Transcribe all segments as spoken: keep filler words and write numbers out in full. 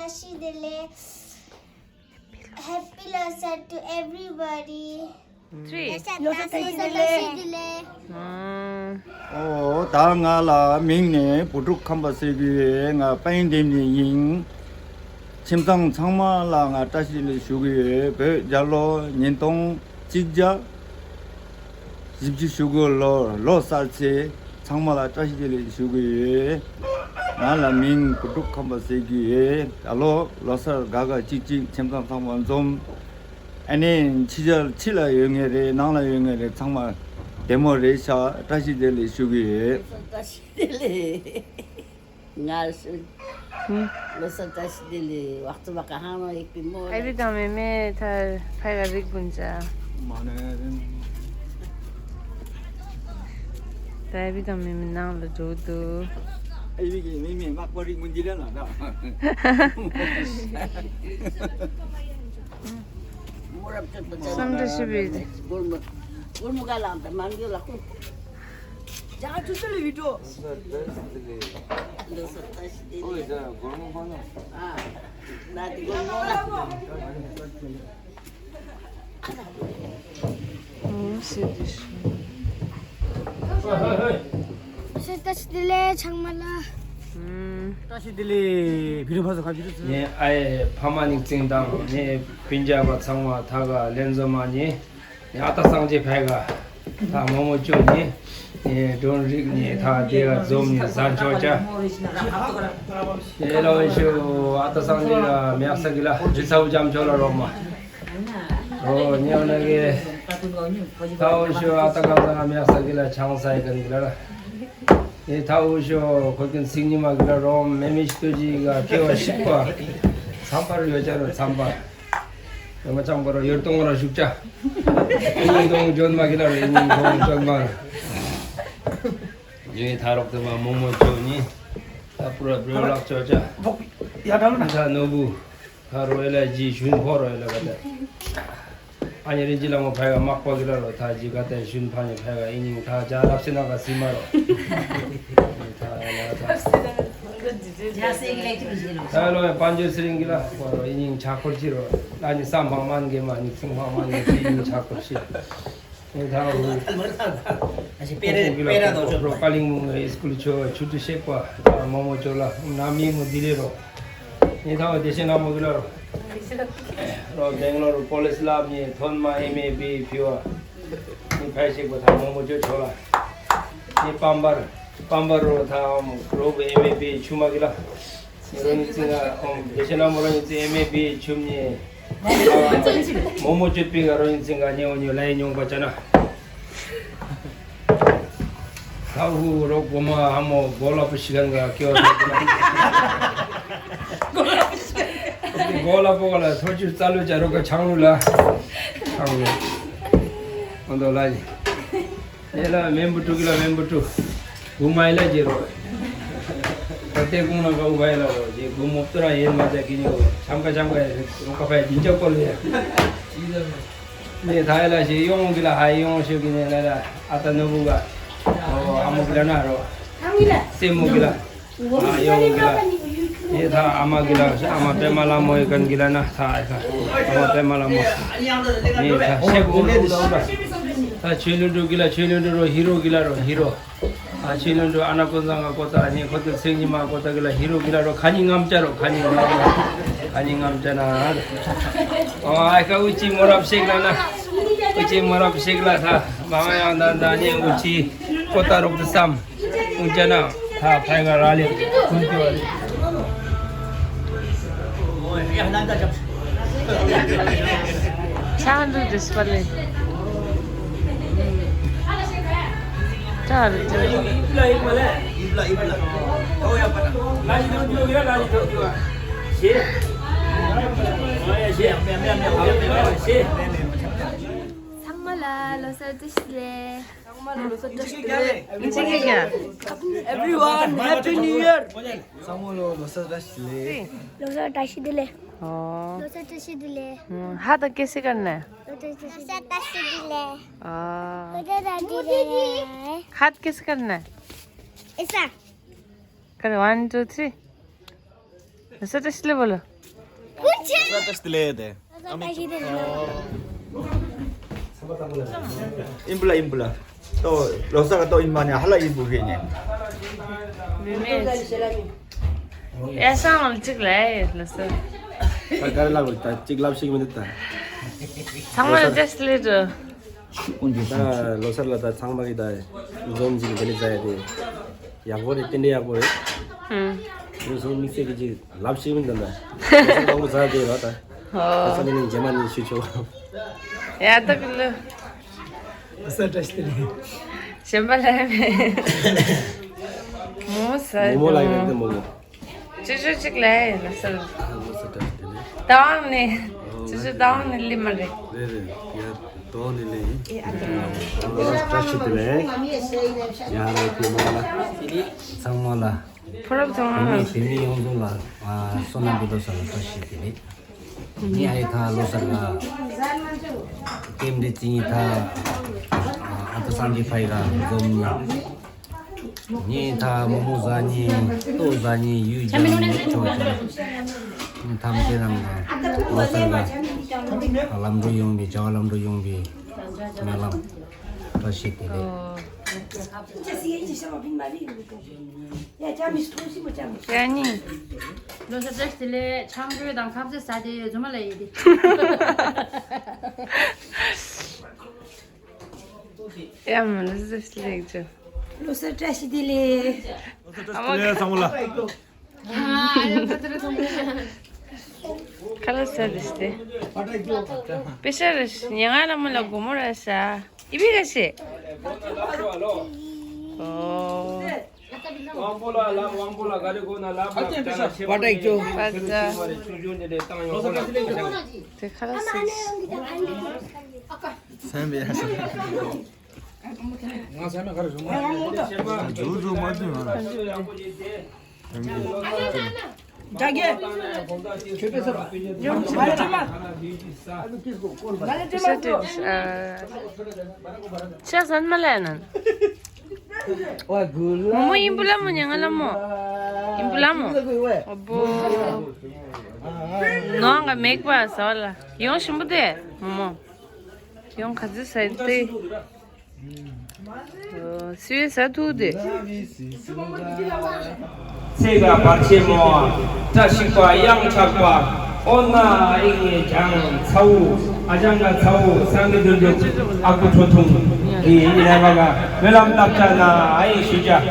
བཀྲ་ཤིས་བདེ་ལེགས། Happy Losar to everybody. Three. བཀྲ་ཤིས་བདེ་ལེགས། ཨང་། ཨོ། ད་ང་ལ་མིང་ནས་བུ་ཕྲུག་ཁམས་པ་ཟེར་གྱི་ཡོད། ང་དཔལ་ལྡན་ནས་ཡིན། ཁྱིམ་ཚང་ཚང་མ་ལ་ང་བཀྲ་ཤིས་བདེ་ལེགས་ཞུ་གི་ཡོད། བོད་རྒྱལ་ལོ་ཉིས་སྟོང་གཅིག་བརྒྱ་བཞི་བཅུ་ཞེ་དགུ་ལོ་ལོ་གསར་ཚེས་ཚང་མ་ལ་བཀྲ་ཤིས་བདེ་ལེགས་ཞུ་གི་ཡོད། ང་ལ་མིང་བུ་ཕྲུག་ཁམས་པ་ཟེར་གྱི་ཡོད། ད་ལོ་ལོ་གསར་དགའ་དགའ་སྐྱིད་སྐྱིད། ཁྱིམ་ཚང་ཚང་མ་འཛོམས། ཨ་ནི་ཕྱི་རྒྱལ་ཕྱི་ལ་ཡོད་མཁན་རེད། ནང་ལ་ཡོད་མཁན་རེད། ཚང་མ་བདེ་མོ་རེད་ཤག་བཀྲ་ཤིས་བདེ་ལེགས་ཞུ་གི་ཡོད། བཀྲ་ཤིས་བདེ་ལེགས། ང་ཞུ། ལོ་གསར་བཀྲ་ཤིས་བདེ་ལེགས། ཝག་ཙུ་བ་ཀ་ཧང་ལོ་ཡིག་པི་མོ། ཨ་བི་དང་མེ་མེ་ཐར་ཕའི་ག་རིག་གུན་ཅ། མ་ནེ། ད་ཨ་བི་དང་མེ་མེ་ནང་ལ་འགྲོ་འདུག་ཨ་བི་གི་མེ་མེ་མག་པ་རིག་མུན་འདི་ལ་ལ་ད། བསམ་འདྲ་ཞིག་བྱས་ཏེ། སྒོར་མོ་སྒོར་མོ་ག་ལ་འདི་མ་འགྱོ་ལ་ཁུ། ཇ་ཆུ་ཚོད་ལ་བི་ཏོ། ལོ་གསར་བཀྲ་ཤིས་བདེ་ལེགས། ཨོ་ཡ་སྒོར་མོ་ཁོ་ན། ཨ། ན་དེ་སྒོར་མོ་ལ། ཨོ་སི་དི་ཤི། ཧོ་ཧོ་ཧོ། ལོ་གསར་བཀྲ་ཤིས་བདེ་ལེགས་ཚང་མ་ལ། ཨུམ། བཀྲ་ཤིས་བདེ་ལེགས། བི་རུ་ཕ་ཚོ་ཁ་བི་རུ་ཚོ། ངའི་ཨའི་ཕ་མ་ནི་ཙིང་དང་ངའི་སྤུན་ཀྱག་པ་ཚང་མ་ཐ་ག་ལན་ཛོ་མ་ནི། ཨ་ཏ་སངས་རྒྱས་ཕའི་ག་ད་མོ་མོ་ཅོ་ནི། ཨེ་སྒྲོན་རིགས་ནི་ད་དེ་ག་འཛོམས་ནི་ཟ་ཆོག་ཅ། ཨེ་ལོ་ཨེ་ཤོ་ཨ་ཏ་སངས་རྒྱས་ལ་མེ་ཡག་ས་གི་ལ་རི་ཚ་བུ་ལྕམ་ཆོ་ལ་རོགས་མ། ཨོ་ཉེ་བ་ན་གི་ད་ཨོ་ཤོ་ཨ་ཏ་གང་ས་ལ་མེ་ཡག་ས་གི་ལ་ཆང་ས་ཡི་གན་གི་ལ་ལ། ཨེ་ད་ཨོ་ཤོ་ཁོ་ཀུན་སིང་ཉི་མ་གི་ལ་རོགས་མེ་མེ་ཤི་ཏོ་ཅི་ག་ཀེ་བ་ཤིག་པ། ཚམ་པར་ཡོད་ཅ་རོ་ཚམ་པར། ཡོང་ང་ཅང་གོ་རོ་ཡོར་ཏོང་ར་ཞུགས་ཅ། ཨིན་ཏོང་ཇོན་མ་གི་ལ་རེ་ཨིན་ཏོང་ཇོན་མ། ཡོད་ཐ་རོག་ཏུ་མ་མོ་མོ་ཅོ་ནི། ད་པུ་ར་པུ་ར་ལག་ཅོ་ཅ། ཡ་དམ་ན། ད་ནོ་བུ། ད་རོ་ཨེ་ལ་ཇི་ཞུན་ཕོ་རོ་ཨེ་ལ་ག་ད། ཨ་ཉེ་རིན་ཅི་ལ་མོ་ཕ་ཡ་མག་པ་གི་ལ་རོ་ད་ཇི་ག་ད་ཞུན་ཕ་ཉེ་ཕ་ཡ་ཨིན་ཉིང་ད་ཇ་ལབ་སི་ན་ག་སི་མ་རོ། ད་ཡ་ལ་ད། ད་ལོ་ཡ་དཔལ་འབྱོར་སི་རིང་གི་ལ་བ་རོ་ཨིན་ཉིང་ཆ་འཁོར་ཅི་རོ། ཨ་ཉི་སམ་བང་མན་གེ་མ་ཉི་སམ་བང་མན་གེ་ཅི་ཨིན་ཆ་འཁོར་ཅི། ཨིན་ཐང་རུ། ཨ་ཞེ་པེ་རེ་པེ་ར་དོ་ཅོ་པ། ཀ་ལིང་མུང་ཨེ་སི་ཀུལ་ཆོ་ཆུ་ཏུ་ཤེག་པ་མོ་མོ་ཅོ་ལ་ན་མི་མོ་དི་ལེ་རོ། ཨིན་ཐང་བ་དེ་ཤེ་ན་མོ་གི་ལ་རོ། རོ་བེང་ལོར་ཀོ་ལེཇ་ལབ་ཉེ་ཐོན་མ་ཨེམ་ཨེ་བི་ཕི་བ། ནི་ཕལ་ཤེག་པ་ཐང་མོ་མོ་ཅོ་ཆོ་ལ། ནི་པམ་པར། པམ་པར་རོ་ཐང་རོ་བེ་ཨེམ་ཨེ་བི་ཆུ་མ་གི་ལ། རོ་ཉིན་ཚིང་ང་ཨོམ་དེ་ཤེ་ན་མོ་རོ་ཉིན་ཚིང་ཨེམ་ཨེ་བི་ཆུམ་ཉེ། མོ་མོ་ཅོ་པི་ག་རོ་ཉིན་ཚིང་ང་ཉེ་འོ་ཉོ་ལའི་ཉོང་པ་ཅ་ན། ད་ཧུ་རོ་གོ་མ་ཧ་མོ་གོ་ལ་པོ་ཤི་གན་ག་ཀེ་བ་ད་གོ་ལ་པོ་ག་ལ་ཐོ་ཅུ་རྩ་ལོ་ཅ་རོ་ག་ཆང་ལུ་ལ་ཆང་ལུ་ཨོ་དོ་ལ་ཡི། ཨེ་ལ་མེན་བུ་ཕྲུག་གི་ལ་མེན་བུ་ཕྲུག་བུ་མ་ཡི་ལ་ཇེ་རོ། ད་ལྟའི་ཀུང་ན་ག་བུ་ག་ཡི་ལ་རོ་ཇེ་བུ་མོ་ཏུ་ར་ཡེ་མ་ཇ་གི་ཉོ་ཆམ་ཀ་ཆམ་ཀ་ཡེ་རོ་ཀ་ཕ་ཡི་ཇིན་ཇ་ཀོ་ལ་ཡ། ནེ་ཐ་ཡི་ལ་ཞེ་ཡོང་གི་ལ་ཧ་ཡི་ཡོང་ཤོ་གི་ནེ་ལ་ལ་ཨ་ཏ་ནོ་བུ་ག་རོ་ཨ་མོ་གི་ལ་ན་རོ་སེ་མོ་གི་ལ། ཨ་ཡོང་གི་ལ། ཨེ་ད་ཨ་མ་གི་ལ་ཨ་མ་པད་མ་ལྷ་མོ་ཡི་གན་གི་ལ་ན་ད་ཨེ་ད་ཨ་མ་པད་མ་ལྷ་མོ། ཨེ་ད་ཤེ་གོ་མོ་ལ་ད་ཆོས་ལུ་འགྲོ་གི་ལ་ཆོས་ལུ་འགྲོ་རོ་ཧི་རོ་གི་ལ་རོ་ཧི་རོ། ཨ་ཆོས་ལུ་འགྲོ་ཨ་ན་ཀོ་ཛང་ག་ཀོ་ད་ཨ་ནི་ཁོ་ཏུ་སེང་ཉི་མ་ཀོ་ད་གི་ལ་ཧི་རོ་གི་ལ་རོ་ཁ་ཉིན་ངམ་ཅ་རོ་ཁ་ཉིན་ངམ་ཁ་ཉིན་ངམ་ཅ་ན། ཨ་ཨ་ཁ་ཨུ་ཅི་མོ་རབ་ཤེག་ལ་ན། ཨུ་ཅི་མོ་རབ་ཤེག་ལ་ད་མ་ཡང་ད་ད་ནི་ཨུ་ཅི་ཀོ་ད་རོག་ཏུ་སམ། ཨུ་ཅ་ན་ཐ་ཕའི་ག་ར་ལེ་ཀུན་ཏི་བ་ལེ། ཆང་འདུག་དེ་སུ་པ་ལེ། ཏྲ་རུ་ཏྲ། ཚང་མ་ལ་ལོ་གསར་བཀྲ་ཤིས་བདེ་ལེགས། ཚང་མ་ལ་ལོ་གསར་བཀྲ་ཤིས་བདེ་ལེགས། ཨིན་ཇི་གི་ཀྱང་། Everyone, Happy New Year. ཚང་མ་ལ་ལོ་གསར་བཀྲ་ཤིས་བདེ་ལེགས། ལོ་གསར་བཀྲ་ཤིས་བདེ་ལེགས། ཨོ། ལོ་གསར་བཀྲ་ཤིས་བདེ་ལེགས། ཧ་ད་ཀེ་སི་ཀར་ན། ལོ་གསར་བཀྲ་ཤིས་བདེ་ལེགས། ལོ་གསར་བཀྲ་ཤིས་བདེ་ལེགས། ཨ། ལོ་གསར་བཀྲ་ཤིས་བདེ་ལེགས། ཧ་ད་ཀེ་སི་ཀར་ན། ཨེ་ས། ཀར་ཝན་ཊུ་ཐི་རི། ལོ་གསར་བཀྲ་ཤིས་བདེ་ལེགས་བོ་ལོ། བཀྲ་ཤིས་བདེ་ལེགས་དེ། ཨིན་པ་ལ་ཨིན་པ་ལ། ཏོ་ལོ་གསར་ག་ཏོ་ཨིན་མ་ནི་ཧ་ལ་ཨིན་པུ་ཧེ་ནི། མི་མེད། ཡ་སང་ལ་གཅིག་ལ་ཡ་ལ་ས། ད་ག་རེ་ལབ་རེད་ད་གཅིག་ལབ་ཤིག་མི་འདུག་ད། ཚང་མ་ལ་བཀྲ་ཤིས་བདེ་ལེགས་འགྲོ། ད་ལོ་གསར་ལ་ད་ཚང་མ་གི་ད་འཛོམས་ཅིག་དེ་ནི་ཟ་ཡ་དེ་ཡག་པོ་རེད། དེ་འདྲ་ཡག་པོ་རེད། ཧུམ། ངས་སོང་དམིགས་བསལ་གི་ཅིག་ལབ་ཤེས་མིན་ད་ལྟ་ལོ་གསར་དང་པོ་ཟ་དེ་ར་ད། ཧོ། ད་ས་ནི་ནི་རྗེས་མ་ནི་ཞུ་ཆོག་ཡ་ད་གི་ལོ། ས་བཀྲ་ཤིས་བདེ་ལེགས། གཞན་པ་ལ་མེད། མོ་ས་མོ་མོ་ལ་ཡོད་དེ་མོ་མོ། ཅི་ཞུ་གཅིག་ལས་ལ་སོ། ལོ་གསར་བཀྲ་ཤིས་བདེ་ལེགས། ད་ཝང་ནས། ཅི་ཞུ་ད་ཝང་ནས་ལི་མ་རེད། རེད་རེད། ཡ་ད་ཝང་ནས་ལི་ཡིན། ལོ་གསར་བཀྲ་ཤིས་བདེ་ལེགས། ཡ་རོ་ཕི་མ་ལ། ཚང་མ་ལ། ཕོ་རབ་ཚང་མ་ལ། བོད་མི་ཡོངས་རྫོགས་ལ་བསོད་ནམས་འདི་ལོ་གསར་ལ་བཀྲ་ཤིས་བདེ་ལེགས། ངའི་ཨའི་ཐ་ལོ་གསར་ལ། ཀེམ་རེ་ཙི་ཉི་ཐ། ཨ་ཏི་སང་གི་ཕའི་ར་འཛོམས་ནི། ངའི་ཐ་མོ་མོ་ཟ་ནི་ལྟོ་ཟ་ནི་ཡུལ་རྒྱང་ནི་ཆོག་ཆོག་ངའི་ཐམས་ཅད་རང་གི་ལོ་གསར་ལ་ལམ་འགྲོ་ཡོང་བའི་བྱ་བ་ལམ་འགྲོ་ཡོང་བའི་སྨོན་ལམ་བཀྲ་ཤིས་བདེ་ལེགས། ཡ་ནི། ལོ་གསར་བཀྲ་ཤིས་བདེ་ལེགས། ཆང་གོས་དང་ཁ་ཟས་ཟ་དེ་རྫུན་མ་ལ་ཡིན་ཏེ། ཡ་མ་ལོ་གསར་བཀྲ་ཤིས་བདེ་ལེགས་ཅོ། ལོ་གསར་བཀྲ་ཤིས་བདེ་ལེགས། ལོ་གསར་བཀྲ་ཤིས་བདེ་ལེགས་ཚང་མ་ལ། ཁ་ལག་ཟ་དེ་སྟེ། པེ་ཤ་རེ་ཉེ་ང་ལ་མོ་ལ་སྒོར་མོ་རེ་ཤ། ཨི་བི་ག་ཤེ། ཨོ། དབང་པོ་ལ་ལབ། དབང་པོ་ལ་ག་རེ་དགོས་ན་ལབ། ལབ་བྱ་ན་ཆེ་བ་རེད། ཆུང་ཆུང་ནས་ལས་བཏང་ཡོང་གོ་ལ། དེ་ཁ་ལག་ཟ། སེམས་པའི་ང་སེམས་ནས་ག་རེ་བྱུང་མ། ཟུར་ཟུར་མ་བྱུང་ང་། རྒྱ་རྒྱ། ཁྱོད་པས་ཟེར་བ། ཡོང་ཆེ་མ་ཆེ་མ། ང་ལ་ཆེ་མ་ཟེར་བ། ཤ་ཟན་མ་ལས་ནན། མོ་མོ་ཡིན་པུ་ལ་མོ་ཉང་ལ་མོ། ཡིན་པུ་ལ་མོ། ཨོ་བོ། ནོ་ང་མེག་པ་ཟ་བ་ལ་ཡོང་ཞིམ་པོ་དེ་མོ་མོ། ཡོང་ག་ཚོད་ཟ་དེ། སུའི་ས་ཐུག་དེ། ཚེ་ག་བར་ཆད་མོ། བཀྲ་ཤིས་པ་གཡང་ཆགས་པ། ཨོ་ན་ཨི་ངེ་ཅང་ཚ་བོ། ཨ་ཅང་ག་ཚ་བོ་སང་གི་དུ་དུ། ཨ་ཁུ་ཁྲོ་ཐུང་། ཨི་ཨི་ར་ག་ག་སྨོན་ལམ་བཏབ་ཅག་ན་ཨ་ཡིག་ཞུ་ཅག།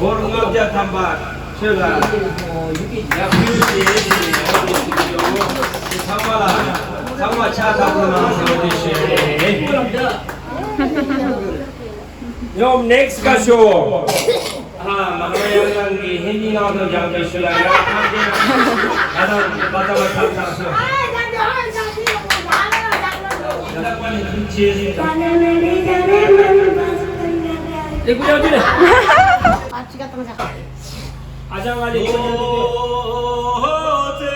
སྒོར་ལྔ་བརྒྱ་ཐམ་པ་ཁྱོད་ལ་ཡར་ཕུལ་ཞེས་ཞེས་ཡོང་ཞིག་ཡོང་། ཚང་མ་ལ་ཚང་མ་ཕྱག་ཐག་པ་གནང་ཟེར་བ་དེ་ཞུ་ཡས་རེད། ཡོམ་ནེགསི་ཀ་ཤོ། ཨ་མ་ཧ་ཡང་ནང་གི་ཧིན་དི་ནང་དུ་སྦྱང་གི་ཞུ་ལ་ཡ་ཐང་གི་ཨ་དང་པ་ཏ་བ་ཐང་ཐང་སོ། ཡ་ད་པ་ནི་ཐུག་ཆེ་ཟིན་ད། ཨ་ཅི་ག་ཏང་ཟ། ཨ་ཅག་ང་ལི་ཆོ་ཆོ་ཏེ་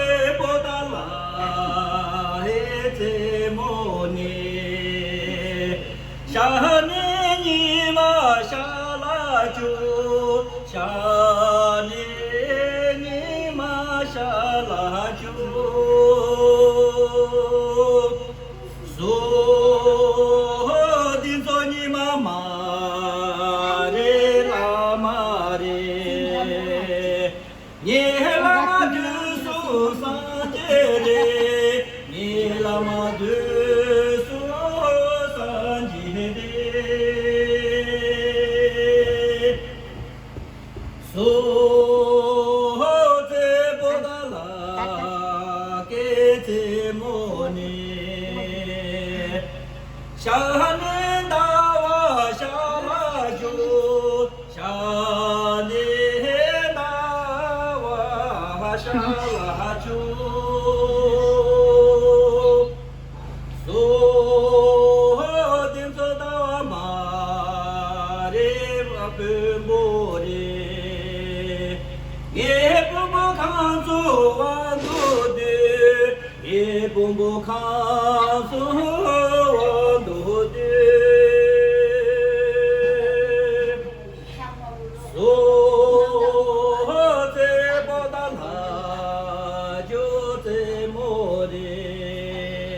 ཏེ། ཤ་ནི་ཉི་མ་ཤ་ལ་ཅུ། ཤ་ནི་ཉི་མ་ཤ་ལ་ཅུ། སོ། འདི་ཚོ་ཉི་མ་མ་རེད་ལ་མ་རེད། ངའི་བླ་མ་དུས་གསུམ་སངས་རྒྱས་རེད། ངའི་བླ་མ་དུས་གསུམ་སངས་རྒྱས་རེད། སོ། བཙན་པོ་དང་ལྷ་སྐལ་རྩེ་མོ་ནི། ཤ་ནི་ཟླ་བ་ཤ་ལ་ཅུ། ཤ་ནི་ཟླ་བ་ཤ་ལ་ཅུ། སོ། དེ་ཚོ་ཟླ་བ་མ་རེད་བ་དཔོན་པོ་རེད། ངའི་དཔོན་པོ་ཁང་ཚོ་དབང་དུ་སྡོད། ངའི་དཔོན་པོ་ཁང་ཚོ་དབང་དུ་སྡོད། སོ། བཙན་པོ་དང་ལྷ་ཇོ་བཙན་མོ་རེད།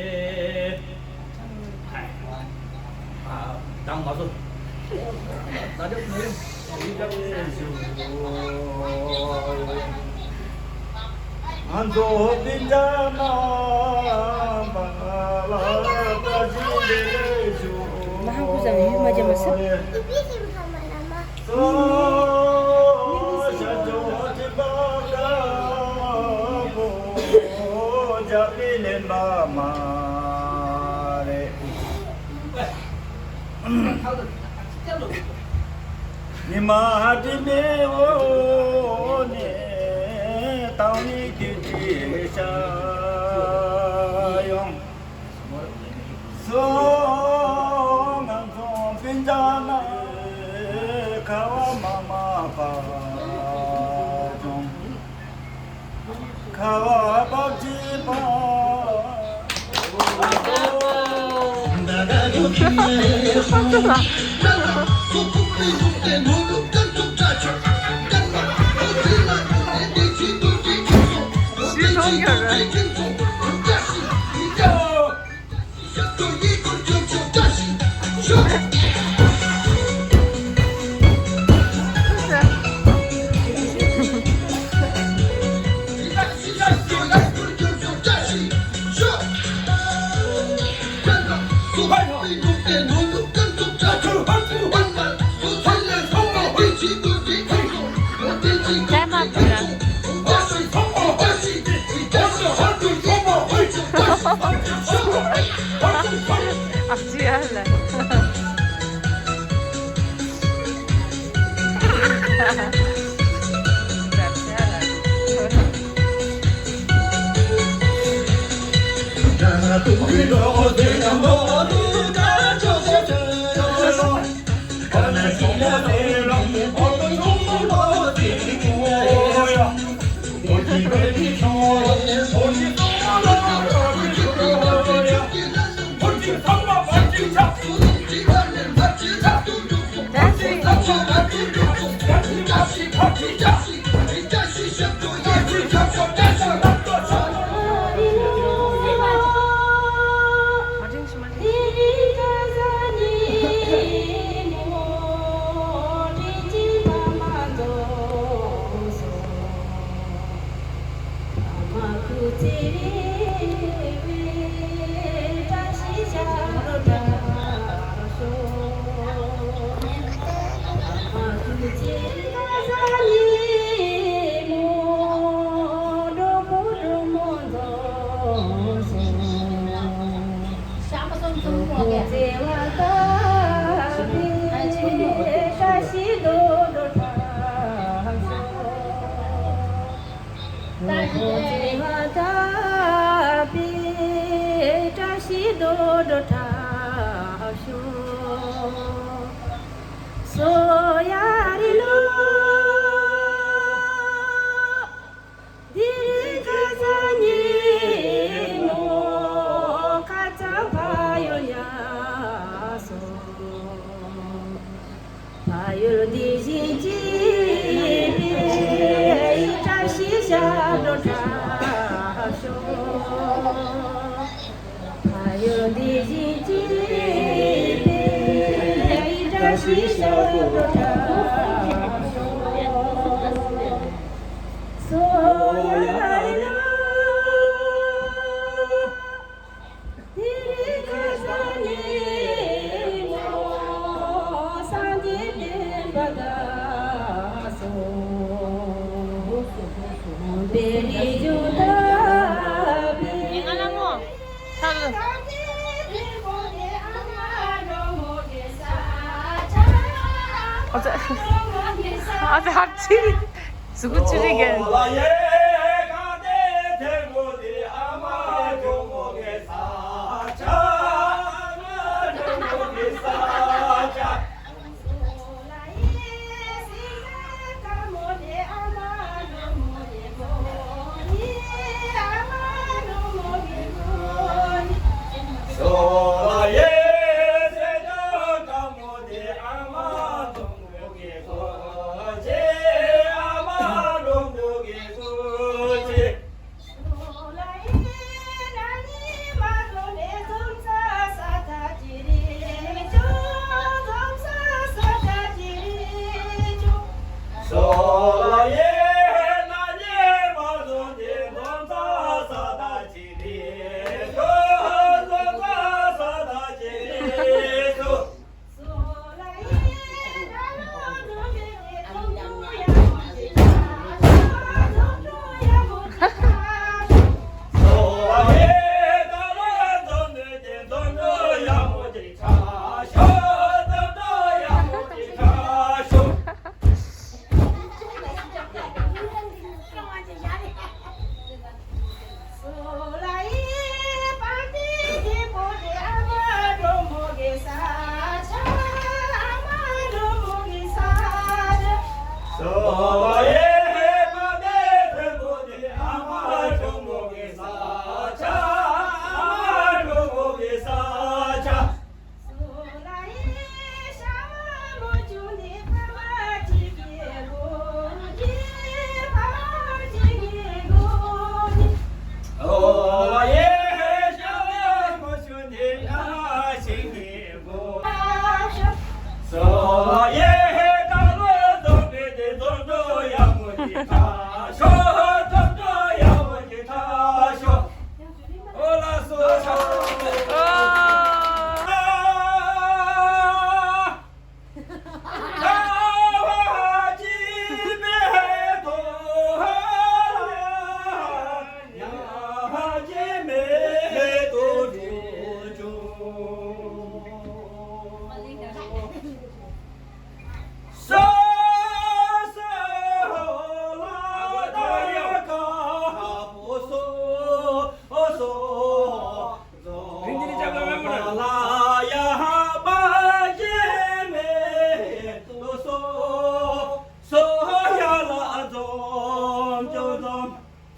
ཨ། དང་མ་སོ། ང་ཚོ་སྤུན་ཀྱག་རྣམ་པ་ལ་བཀྲ་ཤིས་བདེ་ལེགས་ཞུ། མ་ཧང་ཀུ་ཟ་ཡུས་མ་རྒྱ་མ་ས། ཉི་མ་དྲི་མེད་འོག་ནས་བཏང་ནས་དུས་ཀྱི་ཤར་ཡོང་། སོ། ང་ཚོ་སྤུན་ཀྱག་རྣམས་ཁ་བ་མ་མ་པ་ཅུང་། ཁ་བ་བབས་ཀྱི་པ། ཨ་ཙི་ཡ་ལ། ཨ་ཙི། ཨ་ཙི། ཧབ་ཆི། གཟུགས་པོ་ཆུ་རིགས་རྒན།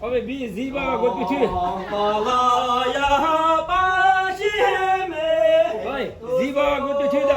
ཨ་བའི་བི་ཟི་བ་གོ་ཏུ་ཐུ། ཨོ་ཡ། བི་ཟི་བ་གོ་ཏུ་ཐུ་ད།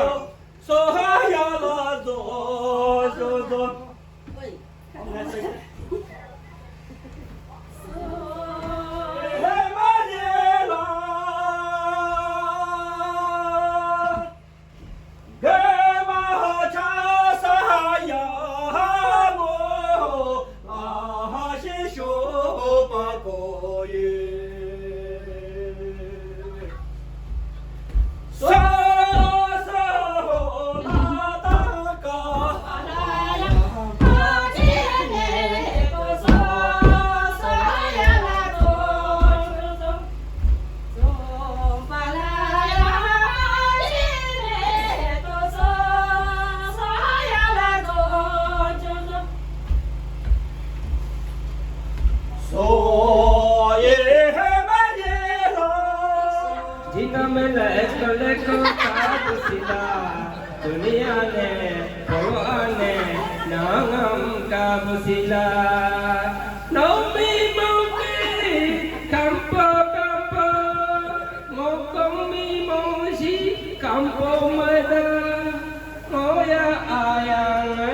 दुनिया ने भगवान ने नाम का वसीला। नौमी मौके कंपो कंपो, मोकोमी मोशी कंपो मदा, मोया आया ने।